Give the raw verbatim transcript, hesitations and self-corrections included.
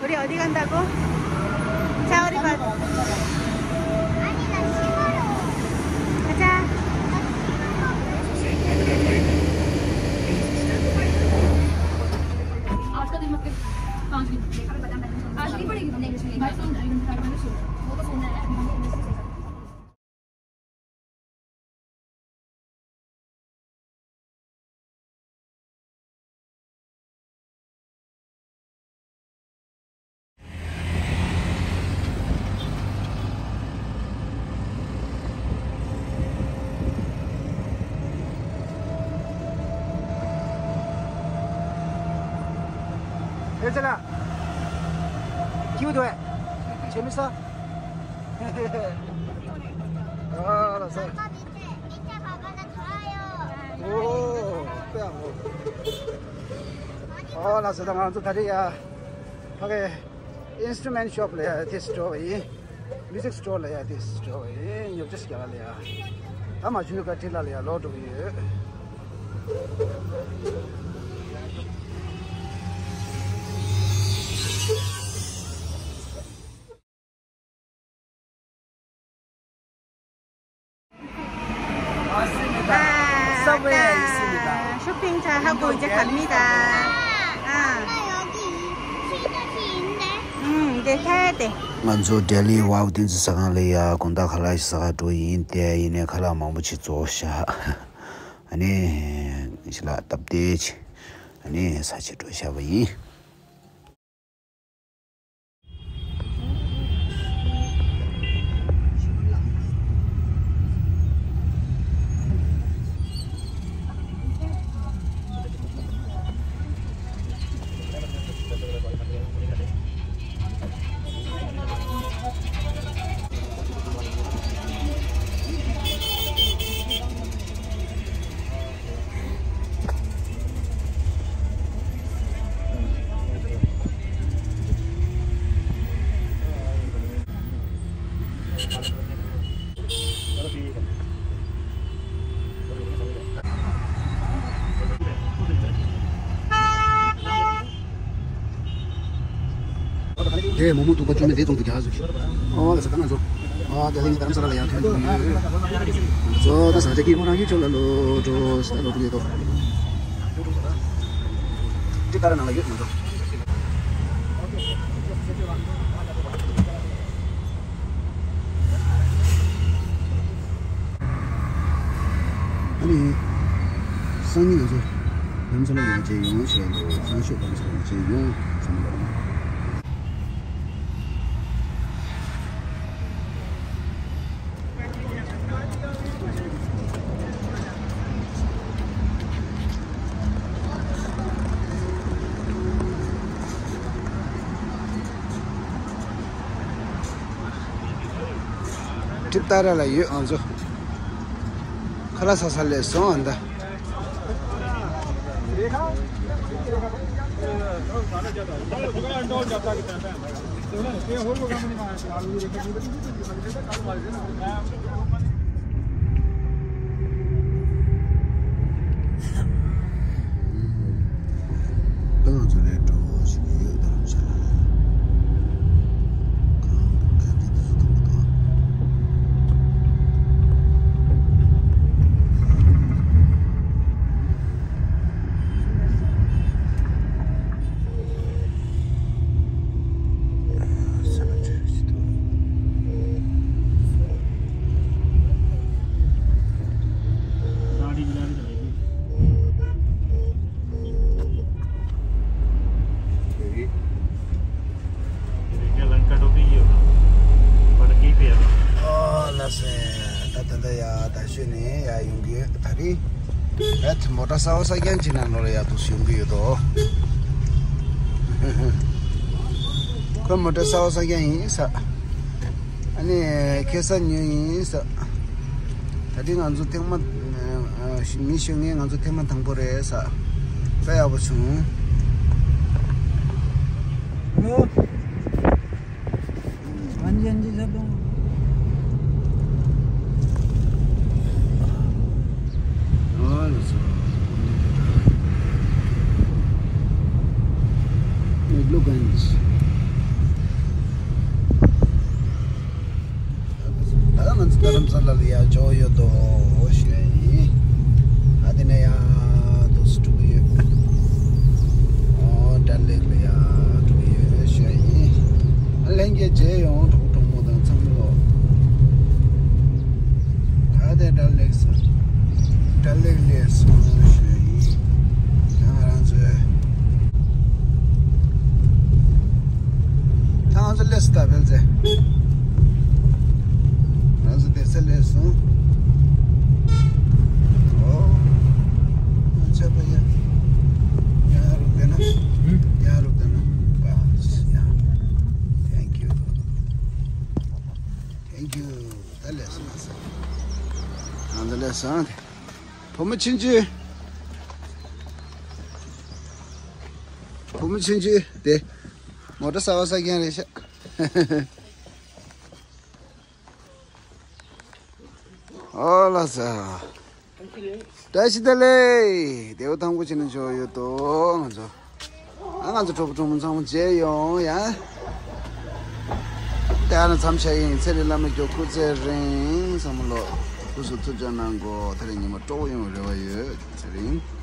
우리 어디 간다고? 자, 우리 봐. 아니, 나 싫어. 가자. आज का दिन मतलब पाँच दिन। आज नहीं पड़ेगी तुमने इंग्लिश में। भाई सुन, वो तो सुनना है। ཨེ་ཙི་ལ། ཁྱིའུ་དུ་ཨེ། ཆེ་མི་ས། ཨ་ལ་ས། ཨོ། ཨོ་ལ་ས། ད་ང་ཚོ་ད་རེས་ཡ། ཕ་གི་instrument shop ལ་ཡ་དེ་སི་ཊོར་བ་ཡིན། Music store ལ་ཡ་དེ་སི་ཊོར་བ་ཡིན། ཉོ་ཆ་ཞིག་རྒྱག་ལ་ཡ། ད་མ་བྱུང་ན་ཀ་ཁྲི་ལ་ལ་ཡ་ལོག་འགྲོ་གི་ཡོད། 아, 아, 아, 쇼핑 잘 하고 이제 갑니다. 아. 음, 이제 타야 돼. ང་ཚོ་ལྡི་ལི་ཝའོ་བསྟན་འཛིན་གསར་ཁང་ལ་ཡ་དགོང་དག་ཁ་ལག་ཞིག་ཟ་ག་འགྲོ་ཡིན་ཏེ། ཡིན་ནའི་ཁ་ལག་མང་པོ་ཞིག་རྫོགས་ཤག་ཨ་ནི་ཞིག་ལ་སྟབས་བདེ་ཅིག་ཨ་ནི་ཟ་ཆེད་འགྲོ་བཞག་པ་ཡིན། དེ་མོག་མོག་ཐུག་པ་བཅུ་མེད་དེ་ཙོང་དུ་རྒྱག་ཟིག་ཨོ་ལ་ས་ད་ང་ཚོ། ཨ་དེ་ལ་ངས་རྡ་རམ་ས་ལ་ལ་ཡར་ཐོན་ཐུབ་ཡོད། ཚོ་ད་ས་ཆ་སྐྱིད་པོ་རང་ཡུལ་ཕྱོགས་ལ་ལོ་འགྲོ་ས་ད་ལོ་ཐུག་ཡོད་དོ། འདི་ལྟར་ནང་ལ་ཡོད་མ་འགྲོ། ཨ་ནི། སང་ཉིན་ང་ཚོ་རྡ་རམ་ས་ལ་ཡང་མཇལ་ཡོང་བྱས་འདུག་སང་ཞོགས་རྡ་རམ་ས་ལ་མཇལ་ཡོང་བསམ་པ་རེད། ཏྲིབ་ཏཱ་ར་ལ་ཡོད་ང་ཚོ། ཁ་ལག་ཟ་ས་སླེབས་སོང་ཨ་ད། ད་ང་ཚོ་ལས་འགྲོ་བཞིན་ཡོད། རྡ་རམ་ས་ལ་ལ། གང་ག་དེ་དུས་སུ་མཐོང་གི་འདུག་ཨོ་ལགས་སེ། ད་ད་ལྟ་ཡ་ད་ཤོད་ནས་ཡ་ཡོང་གི་ཡོད། ད་རིང་ད་མོ་ཊ་གསར་པ་གསར་རྐྱང་ཅིག་ནང་ལོགས་ལ་ཡ་འདུག་སེ་ཡོང་གི་ཡོད་དོ། ཁོ་མོ་ཊ་གསར་པ་གསར་རྐྱང་ཡིན་ས། ཨ་ནི་ཁེ་ས་ཉོས་ཡིན་ས། ད་དེ་ང་ཚོ་ཐེངས་མ། ཨ། མི་ཤོད་ངེས་ང་ཚོ་ཐེངས་མ་དང་པོ་རེད་ས། དཔེ་ཡག་པོ་བྱུང་། ཨ་ནི་ཨ་ནི་ཟེར་དང་། ཨ་ལ་ས། ལུག་གན་ཇི། ལ་ཡར་འབྱོར་ཡོད་དོ་ཞུ་ཡ་ཡིན། ཨ་དེ་ནས་ཡར་འདུག་སེ་འགྲོ་གི་ཡོད། ཨོ་དགྲ་ལེགས་ལ་ཡར་འགྲོ་གི་ཡོད་ཞུ་ཡ་ཡིན། ཨ་ལྷན་རྒྱས་མཇལ་ཡོང་གྲོགས་གྲོགས་མོ་དང་ཚང་མ་ལོ། ད་དེ་དགྲ་ལེགས་སོང་། དགྲ་ལེགས་ལེགས་སོང་ཞུ་ཡ་ཡིན། ད་ང་རང་ཚོའི། ད་ང་ཚོ་སླེབས་སོང་ད་ཕལ་ཆེར། ང་ཚོ་སྡོད་ས་སླེབས་སོང་། ཨོ། ང་ཆད་པ་ཡ། ཡང་རུབ་བསྡད་ན། ཡང་རུབ་བསྡད་ན། པ། ཡང་། Thank you. Thank you. ད་སླེབས་སོང་ང་ཚོ། ང་ཚོ་སླེབས་སོང་། བུ་མོ་ཆུང་ཆུང་། བུ་མོ་ཆུང་ཆུང་དེ། མོ་ཊ་གསར་པ་ཟ་མཁན་རེད་ཤག་ཨོ་ལགས་སོ། བཀྲ་ཤིས་བདེ་ལེགས། བདེ་པོ་དང་པོ་བྱས་ནས་འབྱོར་ཡོད་དོ་ང་ཚོ། ཨ་ང་ཚོ་གྲོགས་པོ་གྲོགས་མོ་ཚང་མ་མཇལ་ཡོང་ཡ། དེ་ཨ་ན་མཚམས་བཞག་ཡིན། ཚེ་རིང་བླ་མའི་མགྱོགས་སྐུ་ཚེ་རིང་། ཚང་མ་ལོ་སྐུ་གཟུགས་ཐུགས་ཅག་གནང་གོ། དེ་རིང་ཉི་མ་སྤྲོ་པོ་ཡོང་བའི་རེ་བ་ཡོད། ཚེ་རིང་།